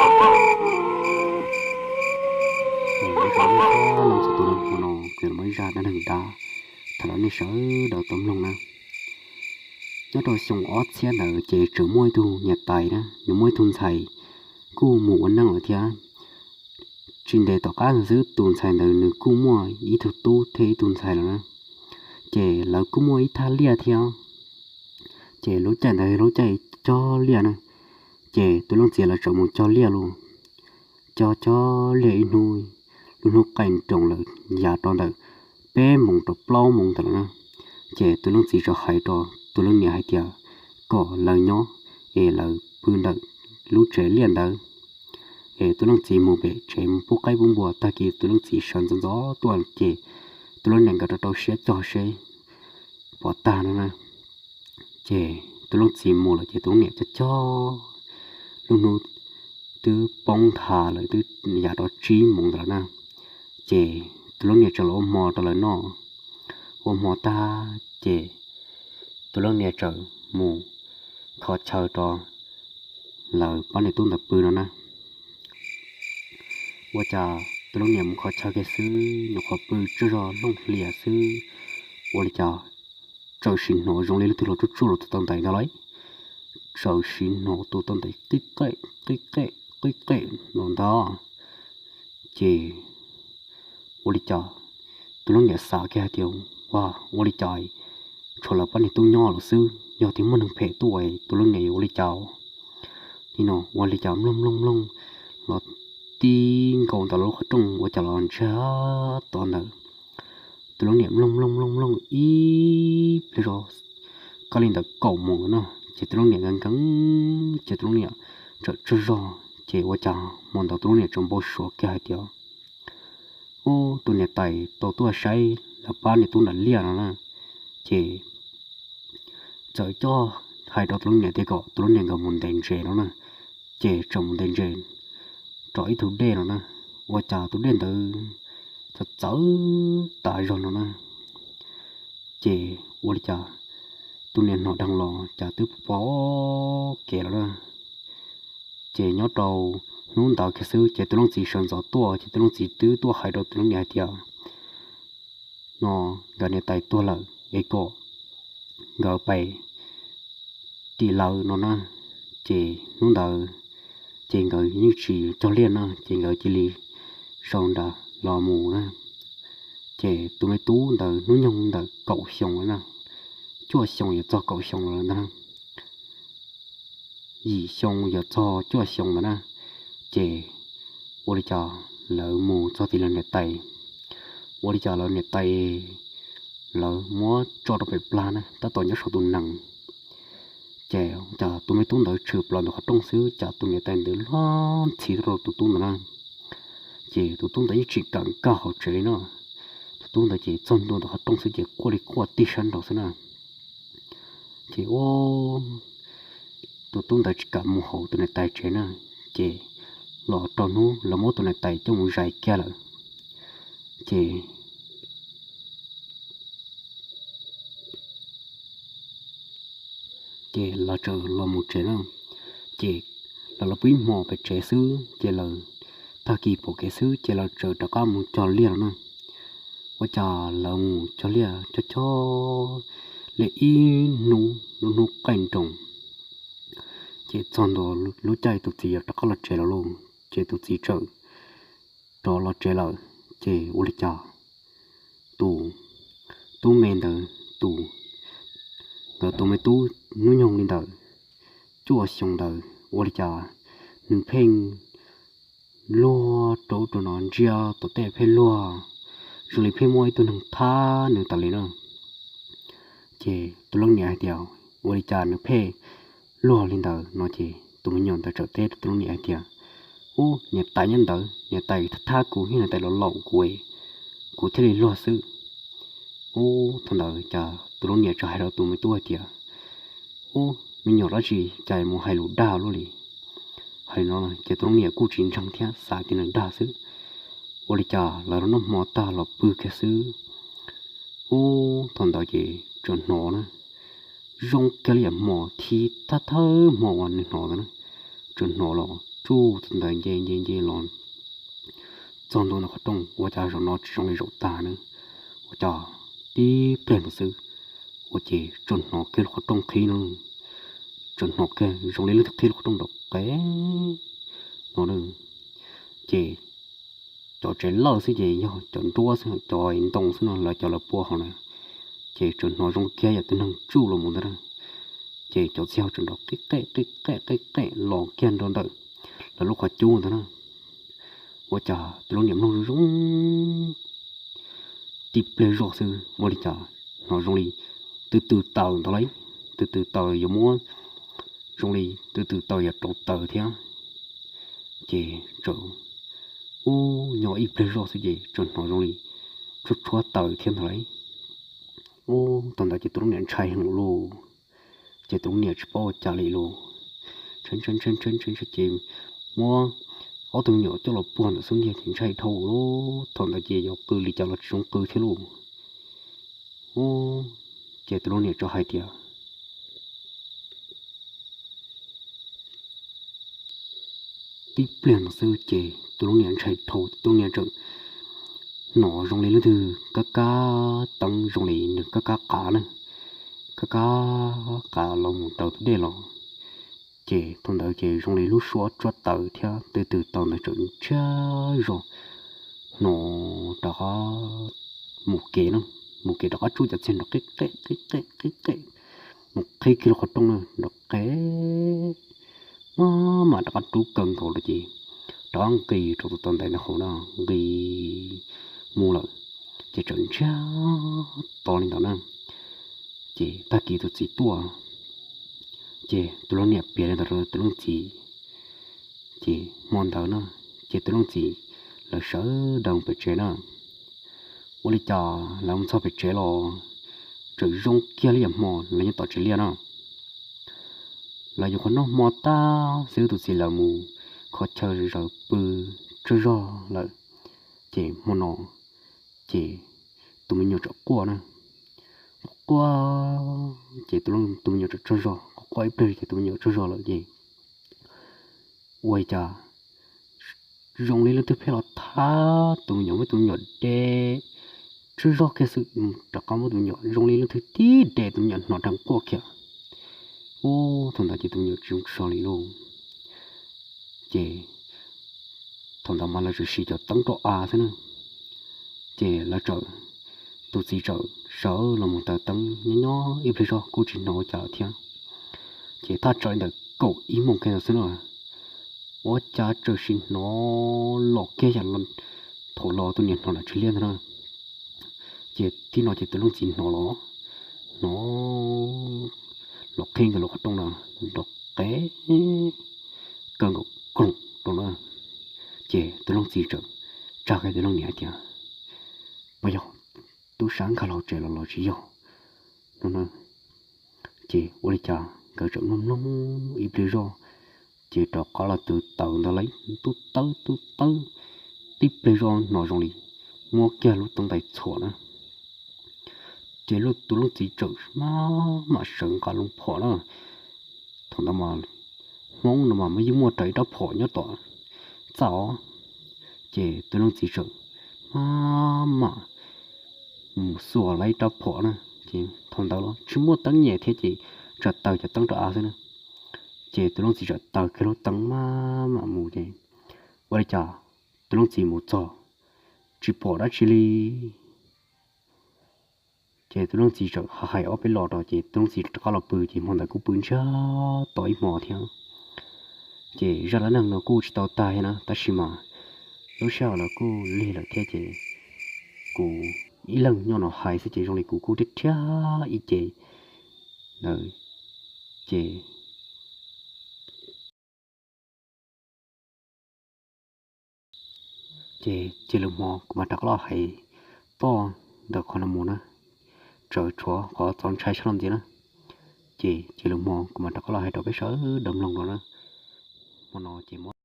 Ua tsaug ntau txog tus no, hmo no kuv yuav los muab ib zaj dab neeg dav tham rau nej sawv daws tau mloog na. Nyob rau xyoo ob txhiab ntawd ces tseem muaj ib tug niam tais na, nws muaj ib tug ntxhais kuj mus ua neej lawm thiab. Tsis ntev tom qab ntawd xwb tus ntxhais ntawd nws kuj muaj ib tug tub thiab ib tug ntxhais lawm na. Ces lawv kuj muaj ib thaj liaj thiab. Ces lub caij ntawd lub caij cog liaj na, ces tus leej txiv lawv txawm mus cog liaj los, cog cog liaj ib hnub, lub hnub qaij nroos lawm, yav rau ntawm peb moos rau plaub moos ntawd lawm na. Ces tus leej txiv txawm hais rau tus leej niam hais tias kom lawv nyob es lawv pw ntawm lub tsev liaj ntawd, es tus leej txiv mus pem tsev mus pub qaib pub npua. Tag kis tus leej txiv sawv ntxov ntxov tuaj ces tus leej niam nkawd rau rau siab cog seb puas tag no na. Ces tus leej txiv mus lawm ces tus leej niam cog cog, lub hnub twb poob nthav lawm, twb yav rau tsib moos ntawd lawm na. Ces tus leej niam txawm los ua hmo rau lawv noj. Ua hmo tag ces tus leej niam txawm mus kho chaw rau lawv pab niam tub ntawd pw no na. Ua cas tus leej niam mus kho chaw kiag xwb, nyuam qhuav pw tsaug zog looj hlias xwb, ua li cas txawm sim hnov zoo li leej twg los tsuj tsuj los tus tau ntaiv ntag lauj. Txawm sim hnov tus tau ntaiv qib qej qib qej qib qej no ntag. Ces ua li cas tus leej niam xav kiag hais tias, ua, ua li cas tshuav lawv pab niag tub nyob lawm xwb, yog tias muaj neeg phem tuaj tus leej niam yuav ua li cas? Nim no ua li cas mloog mloog mloog los ti nkaus ntawm lub qhov rooj ua cas los ntsiag to ntawd. Tus leej niam mloog mloog mloog mloog ib pliag zog, koj li ntawd kaum moos no ces tus leej niam nkees nkees ces tus leej niam txawm tsaug zog ces ua cas hmo ntawd tus leej niam txawm npau suav kiag hais tias, ub, tus niam tais tau tuaj saib lawv pab niag tub nram liaj no na. Ces txawm coj hais rau tus leej niam tias kom tus leej niam nkawd mus ntes ntses no na. Ces txawm mus ntes ntses rau ib tug dej no na. Ua cas tus dej ntawd txawv txawv tas zog no na. Ces ua li cas tus niam hnov dheev los cas twb pom kev lawm na. Ces nyob rau hnub ntawd kiag xwb ces tus leej txiv sawv ntxov tuaj ces tus leej txiv twb tuaj hais rau tus leej niam hais tias, no nkawd niam tais tuag lawm es kom nkawd pais tim lawv no na. Ces hnub ntawd ces nkawd yeej tsis cog liaj no ces nkawd cia li sau nra los mus na. Ces tus me tub ntawd hnub nyoog ntawm kaum xyoo na, cuaj xyoo yuav txog kaum xyoo lawm ntag na, yim xyoo yuav txog cuaj xyoo ntawd na. Ces ua li cas lawv mus txog tim lawv niam tais, ua li cas lawv niam tais lawv muab tso rau pem plag na tab tom nyob saum tus nees. Ces cas tus me tub ntawd tshwm plaws ntawm qhov rooj xwb cas tus niam tais ntawd luag ntxhi tuaj rau tus tub ntawd na. Ces tus tub ntawd yeej tsis kam nkag hauv tsev li no, tus tub ntawd ces txog ntua ntawm qhov rooj xwb ces quaj li quaj tib sab nraud xwb na. Ces ua tus tub ntawd tsis kam mus hauv tus niam tais tsev na, ces los rau hnub lawv muab tus niam tais coj mus zais kiag lawm. Ces ces lawv txawm los mus tsev na. Ces lawv los pw ib hmo pem tsev xwb ces lawv, tag kis pom kev xwb ces lawv txawm rov qab mus cog liaj no na. Ua cas lawv mus cog liaj cog cog li ib hnub, lub hnub qaij nroos, ces txog ntua lub caij tus txiv yuav rov qab los tsev lawm lauj, ces tus txiv txawm rov los tsev lawm. Ces ua li cas tus tub me ntawd, tus, nkawd tus me tub hnub nyoog li ntawd cuaj xyoo ntawd ua li cas nws pheej luag rau ub rau no, ntsia tom tej pheej luag, zoo li pheej muaj ib tug neeg thab nws tas li na. Ces tus leej niam hais tias, ua li cas nws pheej luag li ntawd no ces tus me nyuam ntawd txawm teb rau tus leej niam hais tias, ub, niam tais nyob ntawd, niam tais thab kuv thiab niam tais los laum kuv, kuv thiaj li luag xwb. Ub, thaum ntawd cas tus leej niam txawm hais rau tus me tub hais tias, ub, me nyuam dab tsi cas mus hais lus dag luaj li. Hais li no ces tus leej niam kuj tsis ntseeg thiab xav tias nws dag xwb. Ua li cas lawv noj hmo tag los pw kiag xwb, ub, thaum ntawd ces txawm hnov na, zoo kiag li yam hmo thib thawj thawj hmo uas nws hnov ntawd na, txawm hnov los tsuj tau ntawd nce nce nce los txog ntua ntawm qhov rooj, ua cas zaum no tsis zoo li zaum tag na. Ua cas tib pliag no xwb, ua ces tsuas hnov kiag lub qhov rooj qhib no, tsuas hnov kiag zoo li leej twg qhib lub qhov rooj nrov qev no na. Ces cov tsev lawj xwb ces yog cov nruab xwb, cov ntoo xwb no lawv cov lawv pua hauv na, ces tsuas hnov zoo kiag yam tus neeg tsuj los mus ntag na. Ces cov txiag tsuas nrov qij qej qij qej qij qej los kiag nrog ntawm lawv lub qhov cub ntag na. Ua cas tus leej niam mloog zoo zoo, tib pliag zoj xwb ua li cas hnov zoo li twb tw taws ntawd lauj, twb tw taws yuav muab, zoo li twb tw taws yuav rauv taws thiab. Ces txawm, ub, nyob ib pliag zoj xwb ces txawm hnov zoo li tshuab tshuab taws thiab ntag lauj. Ub, thaum ntawd ces tus leej niam ntshai heev lauj. Ces tus leej niam tsis paub ua cas li lauj, ntshai ntshai ntshai ntshai ntshai ntshai ces muab ob tug me nyuam coj los puag ntawm xub ntiag ces ntshai dhau lauj. Thaum ntawd ces yuav qw li cas los tsis zoo qw thiab lauj. Ub, ces tus leej niam txawm hais tias, tib pliag no xwb ces tus leej niam ntshai dhau, tus leej niam txawm hnov zoo li leej twg kab kab teeb, zoo li nws kab kab qav na, kab kab qav los mus raws tus dej los. Ces thaum ntawd ces zoo li lub suab tsuab taws thiab twb tw taws ntawd txawm ntsiag zog hnov rov qab mus kev na, mus kev rov qab tsuj cov txiag nrov qij qej qij qej qij qej, mus qhib kiag lub qhov rooj na nrov qev maj mam rov qab rub kawg nkaus los ces rov qab nqis rau tus tau ntaiv ntawd hauv na, nqis mus lawm, ces txawm ntsiag to li ntawd na. Ces tag kis tus txiv tuaj, ces tus leej niam piav li ntawd rau tus leej txiv. Ces hmo ntawd na, ces tus leej txiv lawv sawv daws mus pem tsev na. Ua li cas lawv mus txog pem tsev los txawm zoo kiag li yam hmo lawv nyob tom tsev liaj na. Lawv nyuam qhuav noj hmo tag xwb tus txiv lawv mus kho chaw zaws pw tsaug zog lawm. Ces hmo no ces tus me nyuam txawm quaj na, quaj, ces tus me nyuam txawm tsaug zog, quaj quaj ib pliag ces tus me nyuam tsaug zog lawm ces ua li cas zoo li leej twg pheej los thab tus me nyuam, muab tus me nyuam de tsaug zog kiag xwb, rov qab muab tus me nyuam zoo li leej twg tib de tus me nyuam hnov dheev quaj kiag. Ub, thaum ntawd ces tus me nyuam tsis zoo so li lauj. Ces thaum ntawd mas lawv tsuas siv cov teeb roj av xwb na. Ces lawv txawm, tus txiv txawm sawv los mus taws teeb nyob nyob ib pliag zog kuj tsis hnov ua cas lawm thiab. Ces thaj tsam li ntawm kaum ib moos kiag ntawd xwb na, ua cas txawm sim hnov los kiag yam thaum los tus niam hnov nram tsev liaj ntag na. Ces tib no ces tus leej txiv hnov los, hnov los qhib nkawd lub qhov rooj na, nrov qev kawg nkaus koom rau na. Ces tus leej txiv txawm tsa kiag tus leej niam hais tias, puas yog tub sab nkag los tsev los los tsis yog no na. Ces ua li cas nkawd txawm mloog mloog ib pliag zoj, ces rov qab los twb taws ntag lauj, tub tawb tub tawb, tib pliag zoj hnov zoo li muab kiag lub teeb ntais txhuam na. Ces tus leej txiv txawm maj mam sawv nqa loo phom na. Thaum ntawd mas Hmoob no mas yeej muaj raws ib rab phom nyob tom txaj os. Ces tus leej txiv txawm maj mam mus xuas lawv ib rab phom na. Ces thaum ntawd los tsis muaj teeb nyem thiab ces tsuas taws cov teeb roj av xwb na. Ces tus leej txiv txawm taws kiag lub teeb maj mam mus ces ua li cas tus leej txiv mus txog tsis pom dab tsi li. Ces tus leej txiv txawm hais ob peb los rau ces tus leej txiv rov qab los pw ces hmo ntawd kuj pw ntsiag to ib hmo thiab. Ces zaj dab neeg no kuj tsis tau tag thiab na, tab sis mas lub sij hawm los kuj lig lawm thiab ces kuv ib leeg nyob no hais xwb ces zoo li kuv kuj rhiab rhiab ib ce ntawd ces Ces cia lwm hmo kuv mam rov qab los hais txog ntawm qhov no mus na, tseem tshuav qhov txaus ntshai tshaj no ntxiv na. Ces cia lwm hmo kuv mam rov qab los hais rau peb sawv daws mloog dua na. Hmo no ces muab